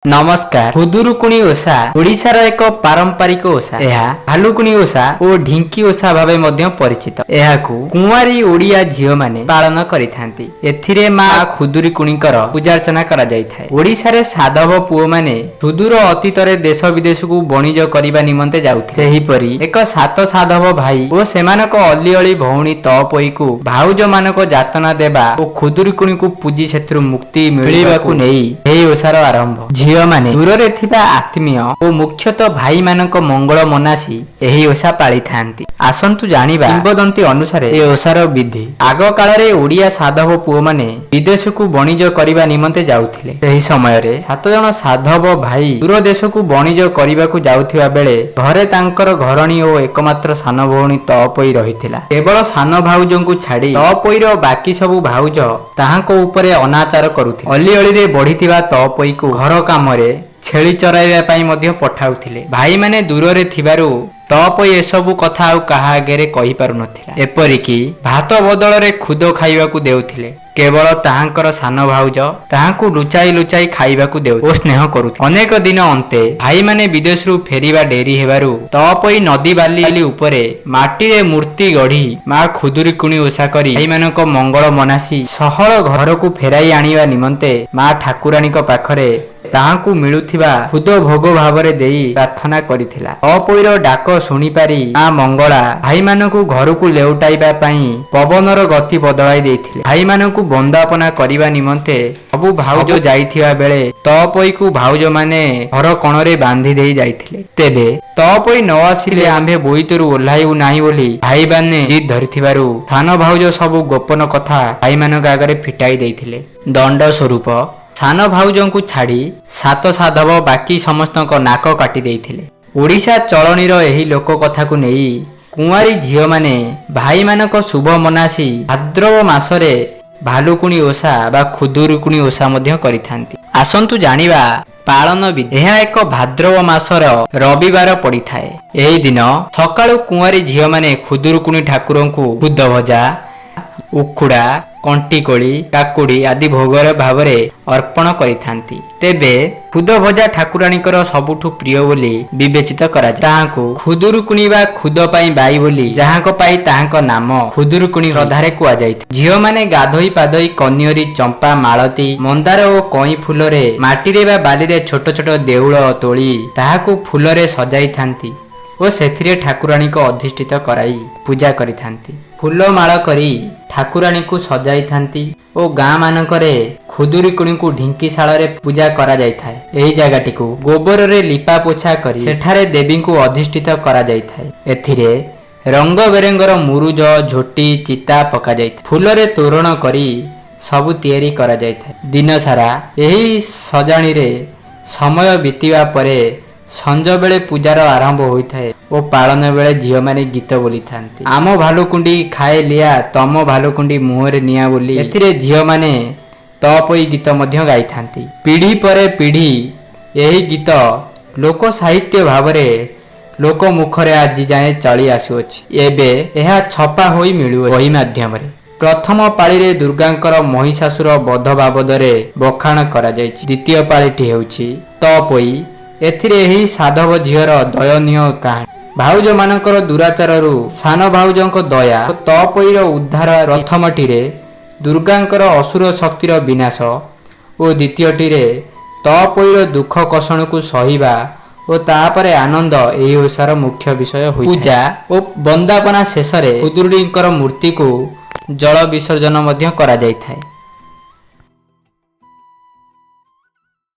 ନମସ୍କାର। ଖୁଦୁରୁକୁଣୀ ଓଷା ଓଡ଼ିଶାର ଏକ ପାରମ୍ପରିକ ଓଷା। ଏହା ଭାଲୁକୁଣୀ ଓଷା ଓ ଢିଙ୍କି ଓଷା ଭାବେ ମଧ୍ୟ ପରିଚିତ। ଏହାକୁ କୁଆଁରୀ ଓଡ଼ିଆ ଝିଅମାନେ ପାଳନ କରିଥାନ୍ତି। ଏଥିରେ ମା ଖୁଦୁରୁକୁଣୀଙ୍କର ପୂଜାର୍ଚ୍ଚନା କରାଯାଇଥାଏ। ଓଡ଼ିଶାରେ ସାଧବ ପୁଅମାନେ ସୁଦୂର ଅତୀତରେ ଦେଶ ବିଦେଶକୁ ବଣିଜ କରିବା ନିମନ୍ତେ ଯାଉଥିଲେ। ସେହିପରି ଏକ ସାତ ସାଧବ ଭାଇ ଓ ସେମାନଙ୍କ ଅଲିଅଳି ଭଉଣୀ ତଅପୋଇକୁ ଭାଉଜମାନଙ୍କ ଯାତନା ଦେବା ଓ ଖୁଦୁରୁକୁଣୀକୁ ପୂଜି ସେଥିରୁ ମୁକ୍ତି ମିଳିବାକୁ ନେଇ ଏହି ଓଷାର ଆରମ୍ଭ। ଝିଅମାନେ ଦୂରରେ ଥିବା ଆତ୍ମୀୟ ଓ ମୁଖ୍ୟତଃ ଭାଇମାନଙ୍କ ମଙ୍ଗଳ ମନାସି ଏହି ଓଷା ପାଳିଥାନ୍ତି। ଆସନ୍ତୁ ଜାଣିବା କିମ୍ବଦନ୍ତୀ ଅନୁସାରେ ଏ ଓଷାର ବିଧି। ଆଗ କାଳରେ ଓଡ଼ିଆ ସାଧବ ପୁଅମାନେ ବିଦେଶକୁ ବଣିଜ କରିବା ନିମନ୍ତେ ଯାଉଥିଲେ। ସେହି ସମୟରେ 7 ଜଣ ସାଧବ ଭାଇ ଦୂର ଦେଶକୁ ବଣିଜ କରିବାକୁ ଯାଉଥିବା ବେଳେ ଘରେ ତାଙ୍କର ଘରଣୀ ଓ ଏକମାତ୍ର ସାନ ଭଉଣୀ ତଅପୋଇ ରହିଥିଲା। କେବଳ ସାନ ଭାଉଜଙ୍କୁ ଛାଡ଼ି ତଅପୋଇର ବାକି ସବୁ ଭାଉଜ ତାହାଙ୍କ ଉପରେ ଅନାଚାର କରୁଥିଲେ। ଅଲିଅଳିରେ ବଢିଥିବା ତଅପୋଇକୁ ଘର କାମରେ, ଛେଳି ଚରାଇବା ପାଇଁ ମଧ୍ୟ ପଠାଉଥିଲେ। ଭାଇମାନେ ଦୂରରେ ଥିବାରୁ ତଅପୋଇ ଏସବୁ କଥା ଆଉ କାହା ଆଗରେ କହିପାରୁନଥିଲା। ଏପରିକି ଭାତ ବଦଳରେ ଖୁଦ ଖାଇବାକୁ ଦେଉଥିଲେ। କେବଳ ତାହାଙ୍କର ସାନ ଭାଉଜ ତାହାଙ୍କୁ ଲୁଚାଇ ଲୁଚାଇ ଖାଇବାକୁ ଦେଉ ଓ ସ୍ନେହ କରୁଥିଲେ। ଅନେକ ଦିନ ଅନ୍ତେ ଭାଇମାନେ ବିଦେଶରୁ ଫେରିବା ଡେରି ହେବାରୁ ତଅପୋଇ ନଦୀ ବାଲି ଉପରେ ମାଟିରେ ମୂର୍ତ୍ତି ଗଢି ମା ଖୁଦୁରୁକୁଣୀ ଓଷା କରି ଭାଇମାନଙ୍କ ମଙ୍ଗଳ ମନାସି ସହଳ ଘରକୁ ଫେରାଇ ଆଣିବା ନିମନ୍ତେ ମା ଠାକୁରାଣୀଙ୍କ ପାଖରେ ତାହାଙ୍କୁ ମିଳୁଥିବା ଖୁଦ ଭୋଗ ଭାବରେ ଦେଇ ପ୍ରାର୍ଥନା କରିଥିଲା। ତଅପୋଇର ଡାକ ଶୁଣିପାରି ମା ମଙ୍ଗଳା ଭାଇମାନଙ୍କୁ ଘରକୁ ଲେଉଟାଇବା ପାଇଁ ପବନର ଗତି ବଦଳାଇ ଦେଇଥିଲେ। ଭାଇମାନଙ୍କୁ ବନ୍ଦାପନା କରିବା ନିମନ୍ତେ ସବୁ ଭାଉଜ ଯାଇଥିବା ବେଳେ ତଅପୋଇକୁ ଭାଉଜମାନେ ଘର କୋଣରେ ବାନ୍ଧି ଦେଇ ଯାଇଥିଲେ। ତେବେ ତଅପୋଇ ନ ଆସିଲେ ଆମ୍ଭେ ବୋଇତରୁ ଓହ୍ଲାଇବୁ ନାହିଁ ବୋଲି ଭାଇମାନେ ଜିଦ୍ ଧରିଥିବାରୁ ସାନ ଭାଉଜ ସବୁ ଗୋପନ କଥା ଭାଇମାନଙ୍କ ଆଗରେ ଫିଟାଇ ଦେଇଥିଲେ। ଦଣ୍ଡ ସ୍ୱରୂପ ସାନ ଭାଉଜଙ୍କୁ ଛାଡ଼ି ସାତ ସାଧବ ବାକି ସମସ୍ତଙ୍କ ନାକ କାଟି ଦେଇଥିଲେ। ଓଡ଼ିଶା ଚଳଣିର ଏହି ଲୋକକଥାକୁ ନେଇ କୁଆଁରୀ ଝିଅମାନେ ଭାଇମାନଙ୍କ ଶୁଭ ମନାସି ଭାଦ୍ରବ ମାସରେ ଭାଲୁକୁଣୀ ଓଷା ବା ଖୁଦୁରୁକୁଣୀ ଓଷା ମଧ୍ୟ କରିଥାନ୍ତି। ଆସନ୍ତୁ ଜାଣିବା ପାଳନ ବିଧି। ଏହା ଏକ ଭାଦ୍ରବ ମାସର ରବିବାର ପଡ଼ିଥାଏ। ଏହି ଦିନ ସକାଳୁ କୁଆଁରୀ ଝିଅମାନେ ଖୁଦୁରୁକୁଣୀ ଠାକୁରଙ୍କୁ ଖୁଦ ଭଜା, ଉଖୁଡ଼ା, କଣ୍ଟିକୋଳି, କାକୁଡ଼ି ଆଦି ଭୋଗର ଭାବରେ ଅର୍ପଣ କରିଥାନ୍ତି। ତେବେ ଖୁଦ ଭଜା ଠାକୁରାଣୀଙ୍କର ସବୁଠୁ ପ୍ରିୟ ବୋଲି ବିବେଚିତ କରାଯାଏ। ତାହାଙ୍କୁ ଖୁଦୁରୁକୁଣୀ ବା ଖୁଦ ପାଇଁ ବାଇ ବୋଲି, ଯାହାଙ୍କ ପାଇଁ ତାହାଙ୍କ ନାମ ଖୁଦୁରୁକୁଣୀ ଶ୍ରଦ୍ଧାରେ କୁହାଯାଇଥାଏ। ଝିଅମାନେ ଗାଧୋଇ ପାଧୋଇ କନିଅରି, ଚମ୍ପା, ମାଳତୀ, ମନ୍ଦାର ଓ କଇଁ ଫୁଲରେ ମାଟିରେ ବା ବାଲିରେ ଛୋଟ ଛୋଟ ଦେଉଳ ତୋଳି ତାହାକୁ ଫୁଲରେ ସଜାଇଥାନ୍ତି ଓ ସେଥିରେ ଠାକୁରାଣୀଙ୍କ ଅଧିଷ୍ଠିତ କରାଇ ପୂଜା କରିଥାନ୍ତି। ଫୁଲମାଳ କରି ଠାକୁରାଣୀଙ୍କୁ ସଜାଇଥାନ୍ତି ଓ ଗାଁ ମାନଙ୍କରେ ଖୁଦୁରୁକୁଣୀଙ୍କୁ ଢିଙ୍କିଶାଳରେ ପୂଜା କରାଯାଇଥାଏ। ଏହି ଜାଗାଟିକୁ ଗୋବରରେ ଲିପା ପୋଛା କରି ସେଠାରେ ଦେବୀଙ୍କୁ ଅଧିଷ୍ଠିତ କରାଯାଇଥାଏ। ଏଥିରେ ରଙ୍ଗ ବେରଙ୍ଗର ମୁରୁଜ, ଝୋଟି, ଚିତା ପକାଯାଇଥାଏ। ଫୁଲରେ ତୋରଣ କରି ସବୁ ତିଆରି କରାଯାଇଥାଏ। ଦିନସାରା ଏହି ସଜାଣିରେ ସମୟ ବିତିବା ପରେ ସଞ୍ଜବେଳେ ପୂଜାର ଆରମ୍ଭ ହୋଇଥାଏ ଓ ପାଳନ ବେଳେ ଝିଅମାନେ ଗୀତ ବୋଲିଥାନ୍ତି। ଆମ ଭାଲୁକୁଣ୍ଡି ଖାଏ ଲିଆ, ତମ ଭାଲୁକୁଣ୍ଡି ମୁହଁରେ ନିଆଁ ବୋଲି ଏଥିରେ ଝିଅମାନେ ତଅପୋଇ ଗୀତ ମଧ୍ୟ ଗାଇଥାନ୍ତି। ପିଢ଼ି ପରେ ପିଢ଼ି ଏହି ଗୀତ ଲୋକ ସାହିତ୍ୟ ଭାବରେ ଲୋକ ମୁଖରେ ଆଜି ଯାଏଁ ଚଳି ଆସୁଅଛି। ଏବେ ଏହା ଛପା ହୋଇ ମିଳୁଅଛି ବହି ମାଧ୍ୟମରେ। ପ୍ରଥମ ପାଳିରେ ଦୁର୍ଗାଙ୍କର ମହିଷାସୁର ବଧ ବାବଦରେ ବଖାଣ କରାଯାଇଛି। ଦ୍ୱିତୀୟ ପାଳିଟି ହେଉଛି ତଅପୋଇ। ଏଥିରେ ଏହି ସାଧବ ଝିଅର ଦୟନୀୟ କାହାଣୀ, ଭାଉଜମାନଙ୍କର ଦୁରାଚାରରୁ ସାନ ଭାଉଜଙ୍କ ଦୟା ଓ ତଅପୋଇର ଉଦ୍ଧାର, ପ୍ରଥମଟିରେ ଦୁର୍ଗାଙ୍କର ଅସୁର ଶକ୍ତିର ବିନାଶ ଓ ଦ୍ୱିତୀୟଟିରେ ତଅପୋଇର ଦୁଃଖ କଷଣକୁ ସହିବା ଓ ତାପରେ ଆନନ୍ଦ ଏହି ଓଷାର ମୁଖ୍ୟ ବିଷୟ ହୋଇଥାଏ। ପୂଜା ଓ ବନ୍ଦାପନା ଶେଷରେ ଖୁଦୁରୁକୁଣୀଙ୍କର ମୂର୍ତ୍ତିକୁ ଜଳ ବିସର୍ଜନ ମଧ୍ୟ କରାଯାଇଥାଏ।